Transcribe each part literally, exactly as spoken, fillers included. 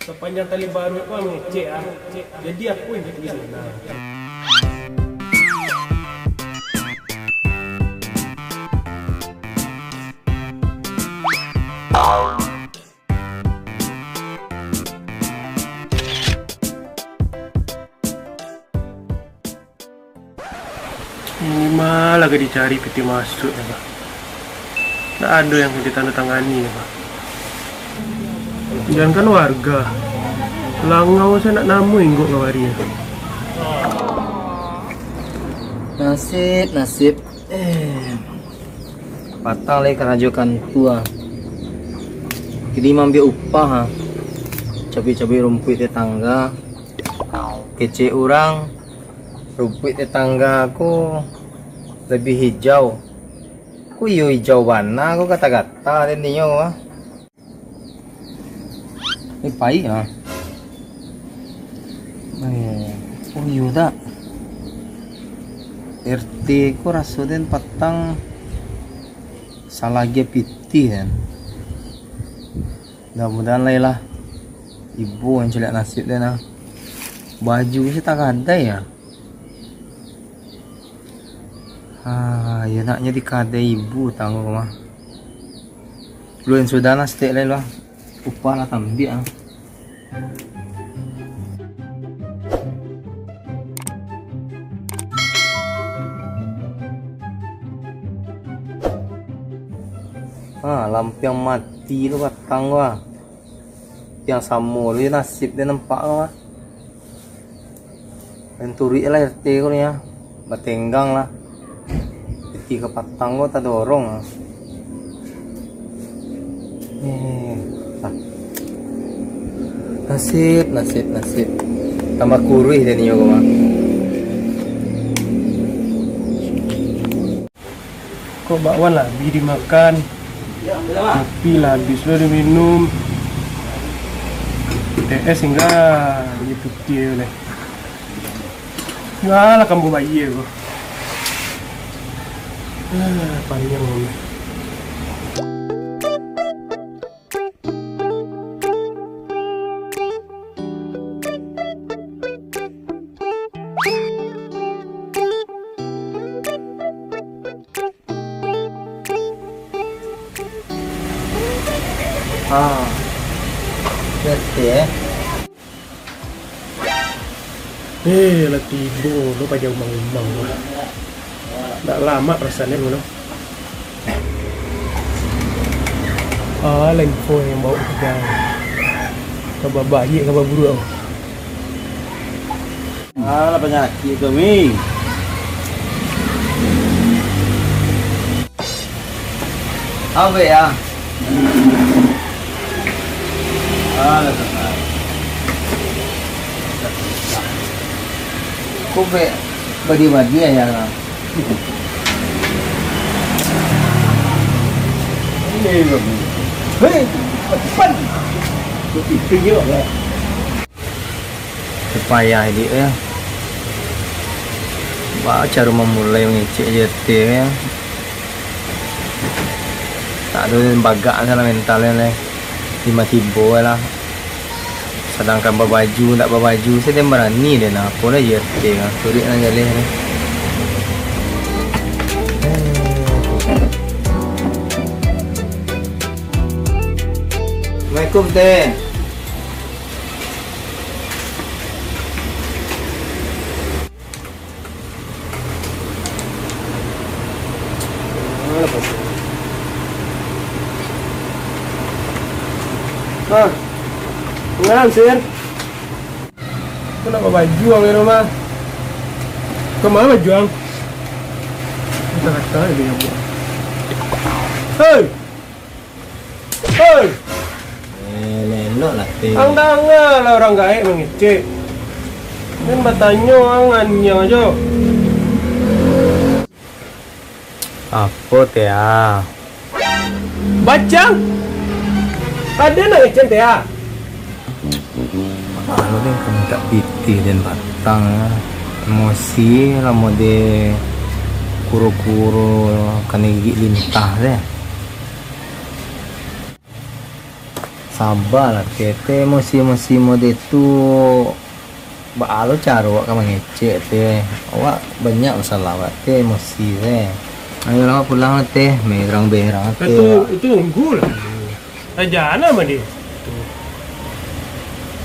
Sapanjang tali baruak ko mangecek ah. Jadi aku yang ditulis. Nah. Ini malah ka dicari pitih masuak, ya, Pak. Ndak ado yang ditandatangani, ya, Pak. Jangankan warga, langau sajo ndak namuah inggok ka bari, ya. Nasib, nasib. Eh. Patang lai karajo kantua. Kini maambiak upah, ha. Cabuik-cabuik rumpuik tetangga. Kecek urang, rumpuik tetangga ko labiah hijau. Ko iyo hijau bana ko gata-gata den nyo, ha. Eh, pai lah. Eh, oh iyo dak. R T ko raso den patang salah agiah pitih kan. Mudah-mudahan lai lah. Ibo yang caliak nasib den ah. Baju se tagadai ah. Ah, iyo nak nyo di kadai ibu tanggo mah. Luin sudah lah, setek lai lah. Upah lah tambiak ah. Ah, lampiang mati tu batang tu ah. Yang samo tu je nasib dia nampak tu ah. Main turuik lah R T ko ni ah. Batenggang lah. Piti ka patang ko tadorong lah. Eh, ah. Nasib, nasib, nasib. Tambah kuruih dia ninyo ko mah. Kok bakwan lah abih dimakan, kopi lah abih lo diminum, T S tingga di putih leh. Jual lah kambuh bayi ko. Ah, panjang umur. Ah, betul eh. Eh, lah tibo lo paja umang-umang tu. Ndak lamak perasaannyo dulu. Ah, lah info yang bawa pegang. Kaba baiak, kaba buruak. Alah, panyakik tu, Mi. Abek ah. Alah, sabar. Kok bek badi-badi ya, ya. Hei, bagus. Hei, cepat. Kok itu yo, ya? Payah iduik, ya. Baa caro mamulai mangecek J T, ya. Tak ado bagak salah mental, ya, leh. Limo tibo lah. Sadangkan babaju, ndak babaju, se den barani den, apo lah J T, ya. Turuik nan jaleh, ya. Assalamualaikum, Teh. Ah, kenal, Sir? Aku nak babajuang di rumah. Kama bajuang? Kata-kata dia buat. Hei! Hei! Eh, elok lah, Teh. Ang danga lah urang gaek mangecek. Den batanyo ang anyang ajo. Apo, Teh, ah? Bacang! Ado nak ngecek, Teh, ah? Kalau den ka mintak pitih den batang, ah. Emosi lah mode kuro-kuro kanai gigik lintah, Teh. Sabalah, Teh. Teh, emosi-emosi mode tu, baa lo caro awak ka mangecek, Teh. Awak banyak masalah, awak, Teh, emosi, Teh. Ayolah, awak pulang lah, Teh. Merang-berang, Teh, itu, awak. Itu tunggulah. Raja anak mah dia.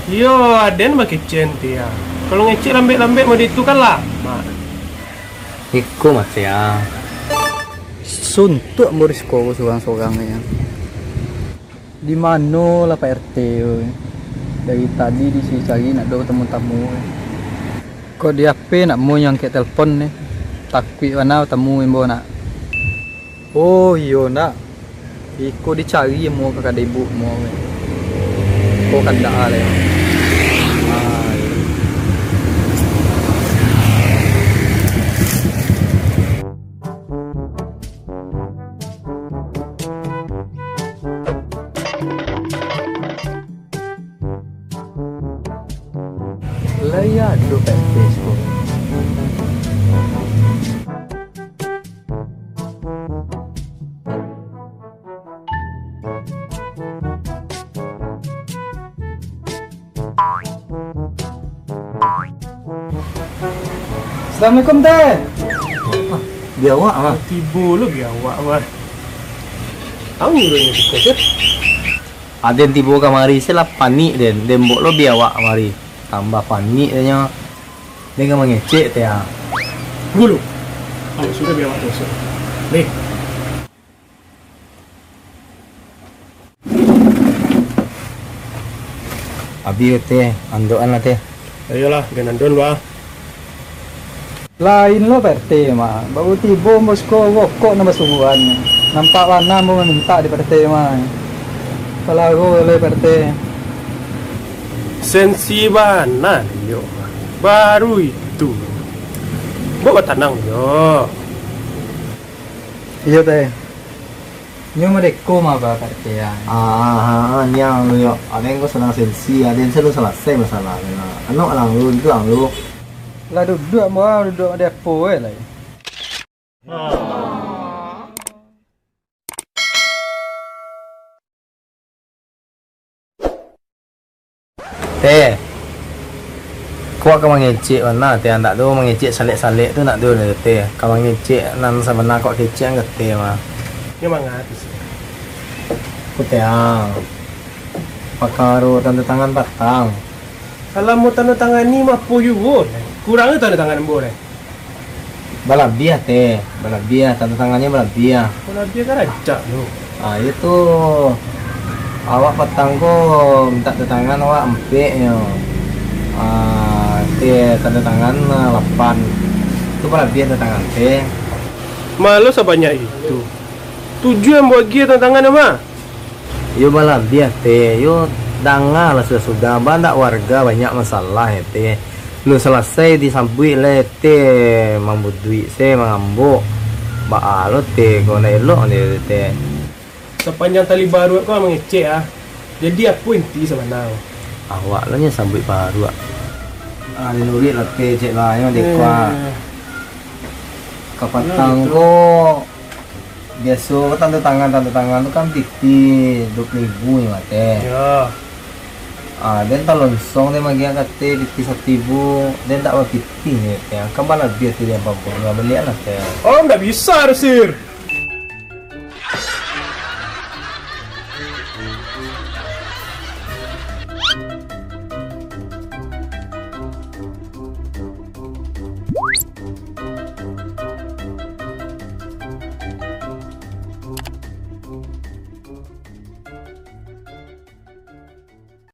Iyo, aden bakecek, Teh, ya. Kalau ngecek lambek-lambek mode tu kan lamo. Iko mah, Teh, ya. Suntuak ambo di siko surang-surang, ya. Di mano lah Pak R T tu? Dari tadi dicari-cari, ndak ado batamu-tamu. Kok di H P ndak amuah nyo angkek telepon ni. Takuik bana batamu ambo nak. Oh iyo nak. Iko dicari amuah ka kadai ibuk amuah. Ko kandak ah lai. Ah, iyo. Lah iyo ado Pak R T siko. Assalamualaikum, Teh. Biawak, Bang. Tibo lo biawak, Bang. Tahu ni urang yang suka, Teh? Aden tibo kamari, se lah panik den. Den mbok lo biawak kamari. Tambah panik den nyo. Den ka mangecek, Teh, ah. Dulu. Kalau sudah biawak tu, sudah. Deh. Abih, Teh, andokan lah, Teh. Iyolah, den andon lu ah. Lain lo Pak R T mah, baru tibo ambo siko rokok nan basuruhan. Nampak bana ambo mamintak di Pak R T mah. Palaro lo Pak R T. Sensi bana nyo, baru itu. Mbok batanang nyo. Iyo, Teh. Nyo madeko mah, Pak R T, ah. Ah, ah, ah, niang lu, yo. Aden ko sadang sensi, aden selalu salasai masalah, yo. Anok lang lu, itu lang lu. Lah duduak, ambo duduak di apo, eh, lai. Teh, kok ka mangecek bana, Teh, ndak tu mangecek salek-salek tu ndak tu, Teh. Ka mangecek nan sabana kok kecek ka Teh mah. Nyo mangati sih. Ko Teh, ah. Pakaro tanda tangan patang. Kalau mau tanda tangan ni mah apo juo, Teh. Kurang tu tanda tangan ambo, Teh. Balabiah, Teh, balabiah, tanda tangannyo balabiah. Balabiah kan rancak tu. Ah, iyo tu. Awak patang ko mintak tanda tangan, awak ampeknyo. Ah, Teh, tanda tangan, ah, lapan. Tu balabiah tanda tangan, Teh. Malah sabanyak itu. Tujuah ambo agiah tanda tangan, mah. Yo balabiah, Teh. Yo, dangalah sudah-sudah. Banyak warga, banyak masalah, yo, Teh. Lu salasai disambuik lai, Teh, mambuduik se, mangambok. Baa lo, Teh, ko ndak elok, Teh, Teh. Sapanjang tali baruak ko mangecek, ah. Jadi, apo inti sabana? Awak lo nyo sambuik baruak. Ah, diluruik lah, Teh, cek lah, yo, dek, eh, kuah. Kapatang, nah, gitu. Ko Biaso tanda tangan, tanda tangan tu kan pitih duo puluah ribu nyo, Teh. Yo. Ah, den talonsong den magiah ka Teh pitih satibu, den ndak bapitih nyo, Teh. Kan balabiah tu den pabuek, nyo baliak lah, Teh. Oh, ndak bisa, Sir.